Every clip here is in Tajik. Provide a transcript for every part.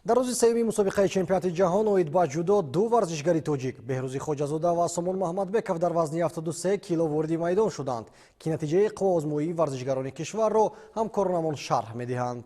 Дар рӯзи сеюми мусобиқаи чемпионати ҷаҳон оид ба ҷудо ду варзишгари тоҷик Беҳрӯзи Хоҷазода ва Сомон Маҳмадбеков дар вазни 73 кило вориди майдон шуданд, ки натиҷаи қувваозмоии варзишгарони кишварро ҳамкоронамон шарҳ медиҳанд.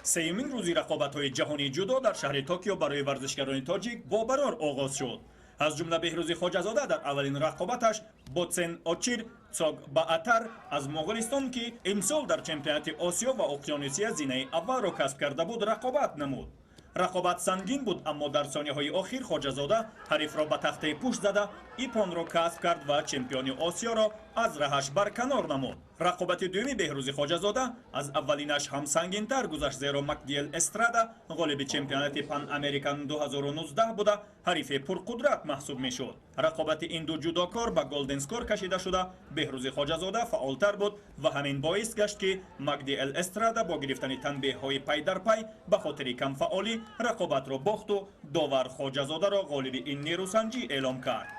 Сеюмин рӯзи рақобатҳои ҷаҳонии ҷудо дар шаҳри Токио барои варзишгарони тоҷик бо барор оғоз шуд. Аз ҷумла Беҳрӯзи Хоҷазода дар аввалин рақобаташ бо Цен Очир Цогбаатар аз Моғолистон, ки имсол дар чемпионати Осиё ва Уқёнусия зинаи аввалро касб карда буд, рақобат намуд. Рақобат сангин буд, аммо дар сонияҳои охир Хоҷазода ҳарифро ба тахтаи пушт зада ипонро касб кард ва чемпиони Осиёро аз раҳаш барканор намуд. Рақобати дуюми Беҳрӯзи Хоҷазода аз аввалинаш ҳам сангинтар гузашт, зеро Макдиел Эстрада ғолиби чемпионати Пан Американ 2019 буда ҳарифи пурқудрат маҳсуб мешуд. Рақобати ин ду ҷудокор ба голден скор кашида шуда, Беҳрӯзи Хоҷазода фаъолтар буд ва ҳамин боис гашт, ки Макдиел Эстрада бо гирифтани танбеҳҳои пай дар пай ба хотири камфаъолӣ рақобатро бохту довар Хоҷазодаро ғолиби ин нерӯсанҷӣ эълом кард.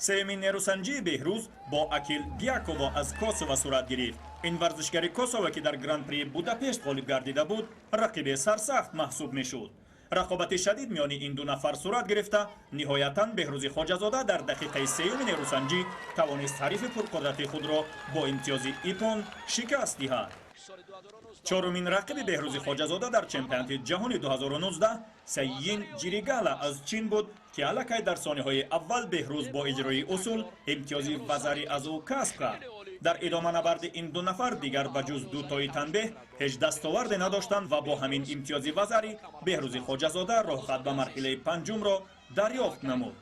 Сеюмин нерӯсанҷии Беҳрӯз бо Акил Гиаково аз Косово сурат гирифт. Ин варзишгари Косово, ки дар Гран-при Будапешт ғолиб гардида буд, рақиби сарсахт маҳсуб мешуд. Рақобати шадид миёни ин ду нафар сурат гирифта, ниҳоятан Беҳрӯзи Хоҷазода дар дақиқаи сеюми нерӯсанҷӣ тавонист ҳарифи пурқудрати худро бо имтиёзи ипон шикаст диҳад. Чорумин рақиби Беҳрӯзи Хоҷазода дар чемпионати ҷаҳони 2019 Сайин Ҷиригала аз Чин буд, ки аллакай дар сониҳои аввал Беҳрӯз бо иҷрои усул имтиёзи вазарӣ аз ӯ касб кард. Дар идома набарди ин ду нафар дигар ба ҷуз дутои танбеҳ ҳеҷ дастоварде надоштанд ва бо ҳамин имтиёзи вазарӣ Беҳрӯзи Хоҷазода роҳхат ба марҳилаи панҷумро дарёфт намуд.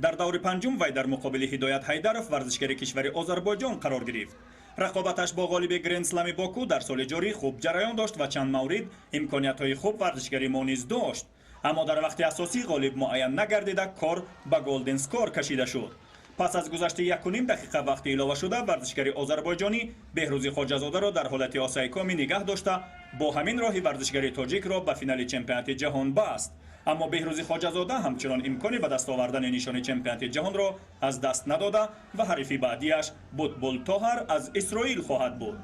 Дар даври панҷум вай дар муқобили Ҳидоят Ҳайдаров, варзишгари кишвари Озарбойҷон, қарор гирифт. Рақобаташ бо ғолиби Грендслами Боку дар соли ҷорӣ хуб ҷараён дошт ва чанд маврид имкониятҳои хуб варзишгари мо низ дошт. Аммо дар вақти асосӣ ғолиб муайян нагардида, кор ба голден скор кашида шуд. Пас аз гузашти 1,5 дақиқа вақти иловашуда варзишгари озарбойҷонӣ Беҳрӯзи Хоҷазодаро дар ҳолати осайкомӣ нигаҳ дошта, бо ҳамин роҳи варзишгари тоҷикро ба финали чемпионати ҷаҳон баст. Аммо Беҳрӯзи Хоҷазода ҳамчунон имкони ба даст овардани нишони чемпионати ҷаҳонро аз даст надода ва ҳарифи баъдиаш Бутбул Тоҳар аз Исроил хоҳад буд.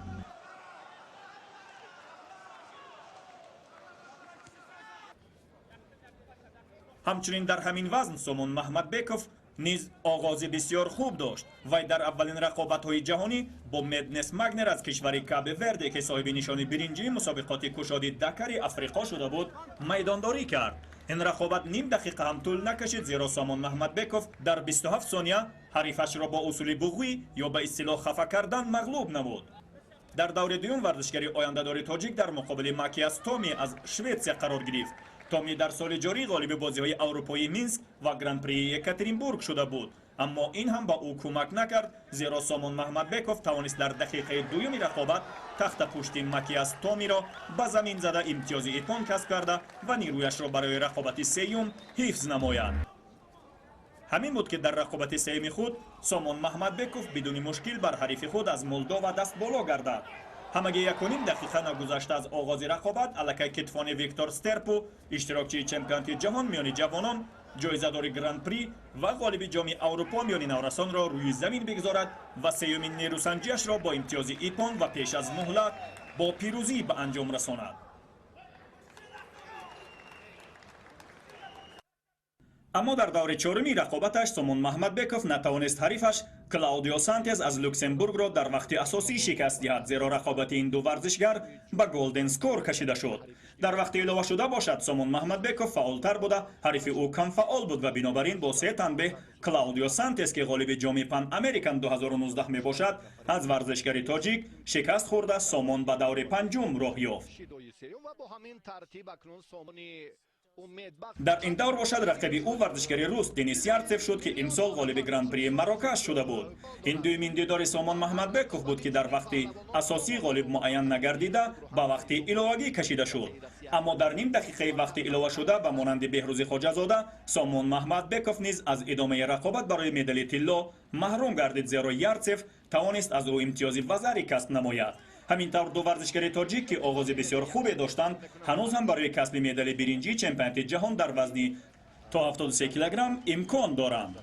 Ҳамчунин дар ҳамин вазн Сомон Маҳмадбеков низ оғози бисёр хуб дошт. Вай дар аввалин рақобатҳои ҷаҳонӣ бо Меднес Магнер аз кишвари Кабе Верде, ки соҳиби нишони биринҷии мусобиқоти кушоди Дакари Африқо шуда буд, майдондорӣ кард. Ин рақобат ним дақиқа ҳам тӯл накашид, зеро Сомон Маҳмадбеков дар 27 сония ҳарифашро бо усули буғӣ ё ба истилоҳ хафа кардан мағлуб намуд. Дар даври дуюм варзишгари ояндадори тоҷик дар муқобили Макиас Томи аз Шветсия қарор гирифт. Томи дар соли ҷорӣ ғолиби бозиҳои аврупоии Минск ва Гран-прии Екатеринбург шуда буд, аммо ин ҳам ба ӯ кӯмак накард, зеро Сомон Маҳмадбеков тавонист дар дақиқаи дуюми рақобат тахтапушти Макиас Томиро ба замин зада имтиёзи ипон касб карда ва нирӯяшро барои рақобати сеюм ҳифз намояд. Ҳамин буд, ки дар рақобати сеюми худ Сомон Маҳмадбеков бидуни мушкил бар ҳарифи худ аз Молдова даст боло гардад. Ҳамаги 1,5 дақиқа нагузашта аз оғози рақобат аллакай китфони Виктор Стерпу, иштирокчии чемпионати ҷаҳон миёни ҷавонон, ҷоизадори Гран-при ва ғолиби ҷоми Аврупо миёни наврасонро рӯи замин бигзорад ва сеюмин нерӯсанҷиашро бо имтиёзи ипон ва пеш аз муҳлат бо пирӯзӣ ба анҷом расонад. Аммо дар даври чоруми рақобаташ Сомон Маҳмадбеков натавонист ҳарифаш Клаудио Сантез аз Люксембургро дар вақти асосӣ шикаст диҳад, зеро рақобати ин ду варзишгар ба голден скор кашида шуд. Дар вақти иловашуда бошад Сомон Маҳмадбеков фаъолтар буда, ҳарифи ӯ камфаъол буд ва бинобар ин бо се танбеҳ Клаудио Сантез, ки ғолиби ҷоми Пан Американ 2019 мебошад, аз варзишгари тоҷик шикаст хӯрда Сомон ба даври панҷум роҳ ёфт. Дар ин давр бошад рақиби ӯ варзишгари рус Денис Ярцев шуд, ки имсол ғолиби Гран-прии Марокаш шуда буд. Ин дуюмин дидори Сомон Маҳмадбеков буд, ки дар вақти асосӣ ғолиб муайян нагардида ба вақти иловагӣ кашида шуд. Аммо дар ним дақиқаи вақти иловашуда ба монанди Беҳрӯзи Хоҷазода Сомон Маҳмадбеков низ аз идомаи рақобат барои медали тилло маҳрум гардид, зеро Ярцев тавонист аз ӯ имтиёзи вазарӣ касб намояд. Ҳамин тавр ду варзишгари тоҷик, ки оғози бисёр хубе доштанд, ҳанӯз ҳам барои касби медали биринҷии чемпионати ҷаҳон дар вазни то 73 килограмм имкон доранд.